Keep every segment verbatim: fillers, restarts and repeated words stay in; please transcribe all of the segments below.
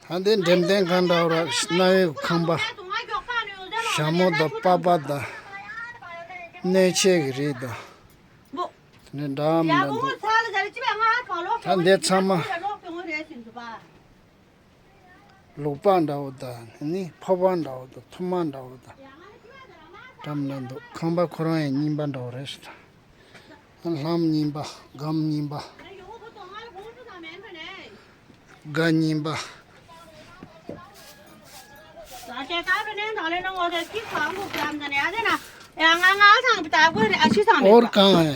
ད་འདི་འགྲེམས་སྟོན་ཁང་འདྲ་བོ་ར་གནའ་བོའི་ཁང་པ། ཞྭ་མོ་དང་པགས་པ་དང་། སྣོད་ཆས་ཀྱི་རིགས་དང་། དེ་འདྲ་འདྲ་མི་འདྲ་འདུག་ད་འདི་ཚང་མ། ལུག་པ་འདྲ་བོ་དང་ནི་ཕོར་པ་འདྲ་བོ་དང་ཐུར་མ་འདྲ་བོ་དང་འདྲ་མི་འདྲ་འདུག་ཁང་པ་ཁོ་རང་ཡང་རྙིང་པ་འདྲ་བོ་རེད་ཤག་ལྷམ་རྙིང་པ། སྒམ་རྙིང་པ། སྒ་རྙིང་པ། འོར་གང་ཨེ།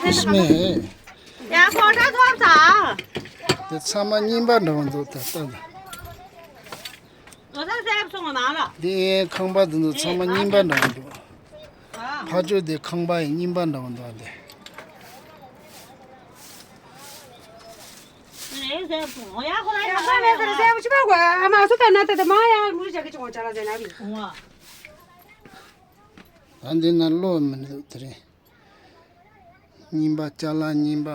ཨིས་མེ་ཨེ། དེ་ཚང་མ་རྙིང་པ་འདྲ་བོ་འདུག་ད་ལྟ་ད། འདི་ཁང་པ་འདི་ཚོ་ཚང་མ་རྙིང་པ་འདྲ་བོ་འདུག་ཕ་ཇོ་དེ་ཁང་པ་ཡི་རྙིང་པ་འདྲ་བོ་འདུག་ཨ་དེ། ད་འདི་ན་གློག་མི་འདུག་དེ་རིང་། རྙིང་པ་ཅ་ལག་རྙིང་པ།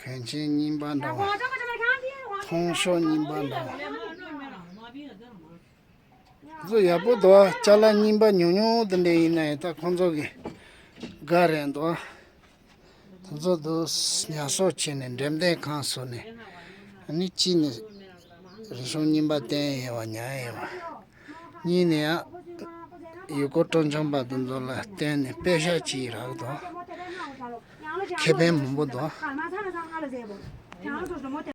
གོས་ཆེན་རྙིང་པ་འདྲ་བོ། མཐོང་ཤོག་རྙིང་པ་འདྲ་བོ། ཁོ་ཚོ་ཡག་པོ་འདུག་ཅ་ལག་རྙིང་པ་ཉུང་ཉུང་དེ་འདྲ་ཡིན་ན་ཡང་ད་ཁོ་ཚོ་གི་དགའ་རེད་འདུག་ཁོ་ཚོ་འདུག་ཉར་གསོག་བྱས་ནས་འགྲེམས་སྟོན་ཁང་བཟོས་ནས་ཨ་ནི་གཅིག་ནས་རིག་གཞུང་རྙིང་པ་བསྟན་ཡོད་པ་ཉར་ཡོད་པ། གཉིས་ནས་ཡང་ཡུལ་སྐོར་སྤྲོ་འཆམ་པ་དེ་ཚོ་ལ་བསྟན་ནས་པེ་ཤག་ཅིག་རག་འདུག་ཁེ་ཕན་མང་པོ་འདུག